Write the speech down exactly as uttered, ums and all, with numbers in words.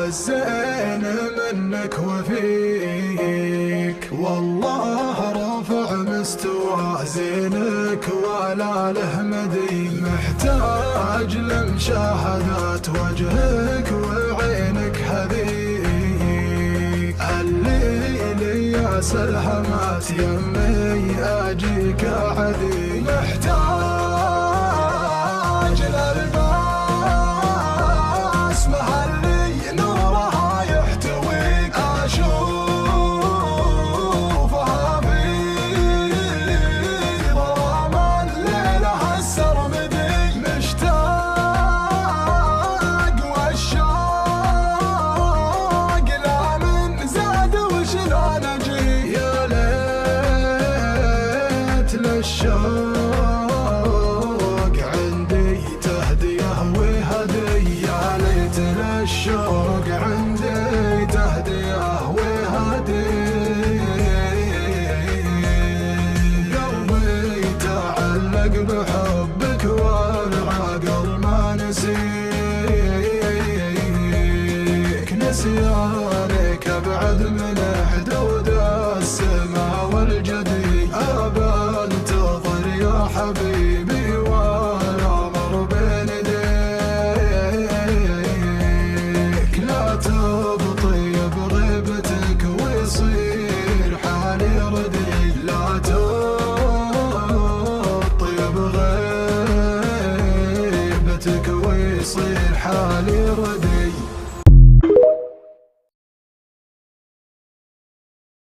الزين منك وفيك، والله رافع مستوى زينك ولا له مدي. محتاج لمشاهدات وجهك وعينك هذيك، اللي لي يا سلهمات يمي أجيك عدي. محتاج للباس مهلي نورها يحتويك، أشوفها في ظلام الليل هالسرمدي. مشتاق والشوق لا من زاد وشلون أجي، يا ليت للشوق عندي تهديه ويهدي، يا ليت للشوق عندي تهديه ويهدي. قلبي تعلق بحبك والعقل ما نسيك، نسيانك أبعد من حدود السما والجدي. أبنتظر يا حبيبي والعمر بين يديك، لا تبطي بغيبتك ويصير حالي ردي، لا تبطي بغيبتك ويصير حالي ردي.